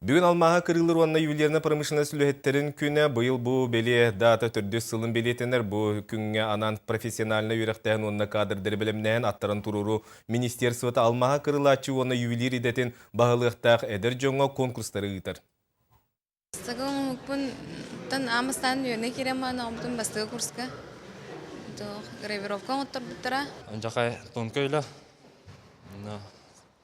Бүгүн алмааһы кырыылыр уонна ювелирнай промышленность үлэһиттэрин күнэ. Быйыл бу бэлиэ даата төрдүс сылын бэлиэтэнэр. Бу күҥҥэ анаан профессиональнай үөрэхтээһин уонна кадрдары бэлэмнээһин аттаран туруоруу министерствота алмааһы кырыылааччы уонна ювелир идэтин баһылыахтаах эдэр дьоҥҥо конкурстары ыытар. Бастакы оҥоһукпун аан үөрэнэ киирэн баран оҥорбутум бастакы курска. Гравировка оҥотторбуттара. Дьахай тонкой үлэ.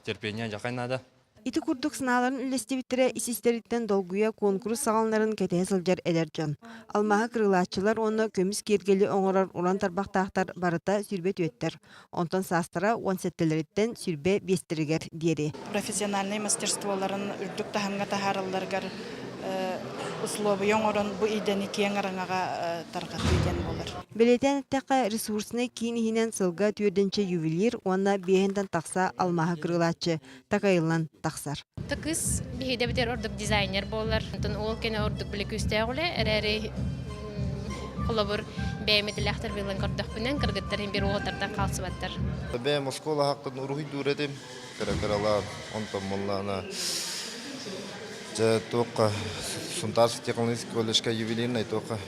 Терпение дьахай надо. Ити курдук санааларын үллэстибиттэрэ ис-истэриттэн долгуйа куонкурус саҕаланарын кэтэһэ сылдьар эдэр дьон. Алмааһы кырыылааччылар уонна көмүс киэргэли оҥорор уран тарбахтаахтар барыта 24-тэр, онтон саастара 17-лэриттэн 25-тэригэр диэри. Профессиональнай мастерстволарын үрдүк таһымҥа таһааралларыгар услуобуйа оҥорон бу идэни киэҥ араҥаҕа тарҕатыы диэн буолар. Бэлиэтээн эттэххэ, ресурснай киин иһинэн сылга түөрдэнчэ ювелир уонна биэһинтэн тахса алмааһы кырыылааччы такайыллан тахсар. Кыс биһиги ордук дизайнер буолар. Онтон ол кэнэ ордук били күүстээх үлэ эрээри холобур бэйэм идэлээхтэр билэн көрдөхпүнэн кыргыттар иһин бир уолаттартан хаалсыбаттар. Бэйэм оскуола хаккын уруһуйдуур этим. Кыра-кыралаан онтон буоллаҕына дьэ туохха Сунтаарский технологический колледжка ювелирнай туохха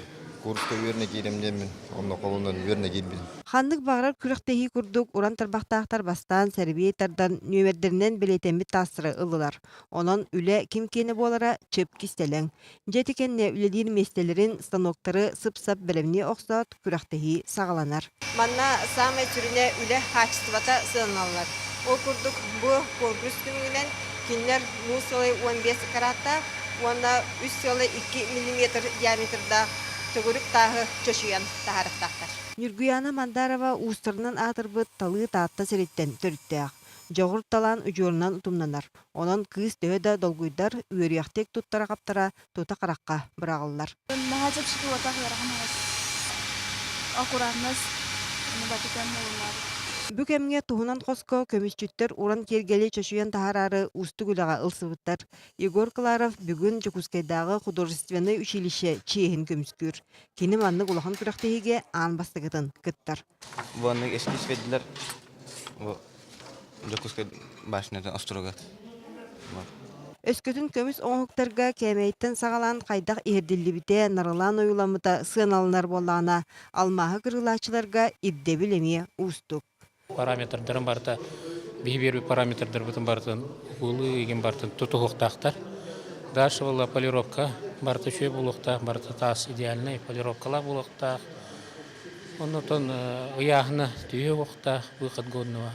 курска үөрэнэ киирим диэммин онно холунан үөрэнэ киирбитим. Ханнык баҕарар күрэхтэһии курдук уран тарбахтаахтар бастаан сэрбиэй тардан нүөмэрдэринэн бэлиэтэммит таастары ыллылар. Онон үлэ ким киэнэ буолара чып кистэлэҥ. Дьэ ити кэннэ үлэлиир миэстэлэрин, станоктары сып-сап бэлэмнии охсоот, күрэхтэһии саҕаланар. Манна саамай сүрүнэ үлэ хаачыстыбата сыаналанар. Ол курдук бу конкурс түмүгүнэн кинилэр муус сыалай 15 карааттаах уонна үс сыалай 2 миллиметр диаметрдаах төгүрүк тааһы чочуйан таһаарыахтаахтар. Ньургуйаана Мандарова уустарынан аатырбыт Талыы Таатта сириттэн төрүттээх. Дьоҕур талаан удьуорунан утумнанар. Онон кыыс төһө да долгуйдар, үөрүйэхтик туттара-хаптара тута харахха быраҕыллар. Наһаа чэпчэки уотах ыарахан аҕыс. Аккуратность батытан буоллар. Бу кэмҥэ туһунан хоско көмүсчүттэр уран киэргэли чочуйан таһаараары уустук үлэҕэ ылсыбыттар. Егор Кларов бүгүн Дьокуускайдааҕы художественнай училище чиэһин көмүскүүр. Кини маннык улахан күрэхтэһиигэ аан бастакытын кыттар. Буоннук эскиз бердилер. Бу Дьокуускай башнятын остуруга. Өскөтүн көмүс оҥоһуктарга кээмэйиттэн саҕалаан хайдах иһэрдиллибитэ, нарылаан ойууламмыта сыаналанар буоллаҕына, алмааһы кырыылааччыларга ирдэбил эмиэ уустук. Параметрдарын барыта биһи биэрбит параметрдарбытын барытын угулуу игин барытын тутуһуохтаахтар. Дальше была полировка барыта үчүгэй буолуохтаах, барыта таас идеальнай полировкалаах буолуохтаах. Оннотон ыйааһына түһүө уохтаах, выход годного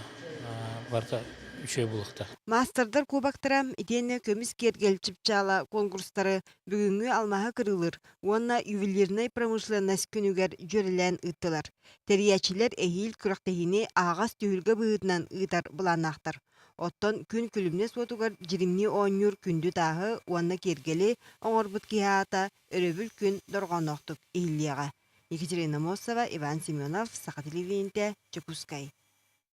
барыта үчүгэй буолуохтаах. Маастардар кубоктара итиэннэ көмүс киэргэл чыпчаала конкурстары бүгүҥҥү алмааһы кырыылыыр уонна ювелирнай промышленность күнүгэр дьүөрэлээн ыыттылар. Тэрийээччилэр эһиил күрэхтэһиини аһаҕас түһүлгэ быһыытынан ыытар былааннаахтар. Оттон күн күлүмнэ суотугар дьиримнии оонньуур күндү тааһы уонна киэргэли оҥорбут киһи аата өрөбүл күн дорҕоонноохтук иһиллиэҕэ. Екатерина Мосова, Иван Семенов, Саха телевидениетэ, Дьокуускай.